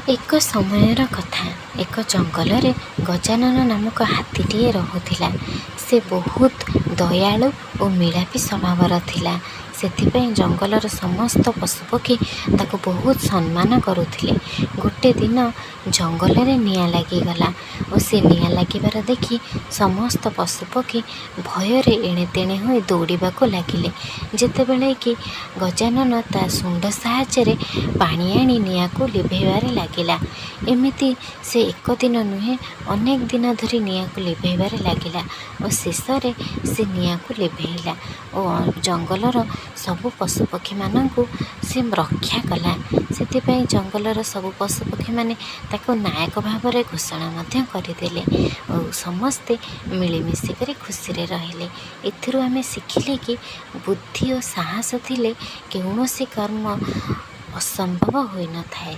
ଏକ ସମୟର କଥା, ଏକ ଜଙ୍ଗଲରେ ଗଜାନନ ନାମକ ହାତୀଟିଏ ରହୁଥିଲା। ସେ ବହୁତ ଦୟାଳୁ ଓ ମିଳାପି ସ୍ୱଭାବର ଥିଲା। ସେଥିପାଇଁ ଜଙ୍ଗଲର ସମସ୍ତ ପଶୁପକ୍ଷୀ ତାକୁ ବହୁତ ସମ୍ମାନ କରୁଥିଲେ। ଗୋଟେ ଦିନ ଜଙ୍ଗଲରେ ନିଆଁ ଲାଗିଗଲା ଓ ସେ ନିଆଁ ଲାଗିବାର ଦେଖି ସମସ୍ତ ପଶୁପକ୍ଷୀ ଭୟରେ ଏଣେ ତେଣେ ହୋଇ ଦୌଡ଼ିବାକୁ ଲାଗିଲେ, ଯେତେବେଳେ କି ଗଜାନନ ତା ଶୁଣ୍ଢ ସାହାଯ୍ୟରେ ପାଣି ଆଣି ନିଆଁକୁ ଲିଭାଇବାରେ ଲାଗିଲା। ଏମିତି ସେ ଏକ ଦିନ ନୁହେଁ, ଅନେକ ଦିନ ଧରି ନିଆଁକୁ ଲିଭାଇବାରେ ଲାଗିଲା ଓ ଶେଷରେ ସେ ନିଆଁକୁ ଲିଭାଇଲା ଓ ଜଙ୍ଗଲର ସବୁ ପଶୁପକ୍ଷୀମାନଙ୍କୁ ସେ ରକ୍ଷା କଲା। ସେଥିପାଇଁ ଜଙ୍ଗଲର ସବୁ ପଶୁପକ୍ଷୀମାନେ ତାକୁ ନାୟକ ଭାବରେ ଘୋଷଣା ମଧ୍ୟ କରିଦେଲେ ଓ ସମସ୍ତେ ମିଳିମିଶି କରି ଖୁସିରେ ରହିଲେ। ଏଥିରୁ ଆମେ ଶିଖିଲେ କି ବୁଦ୍ଧି ଓ ସାହସ ଥିଲେ କୌଣସି କର୍ମ ଅସମ୍ଭବ ହୋଇନଥାଏ।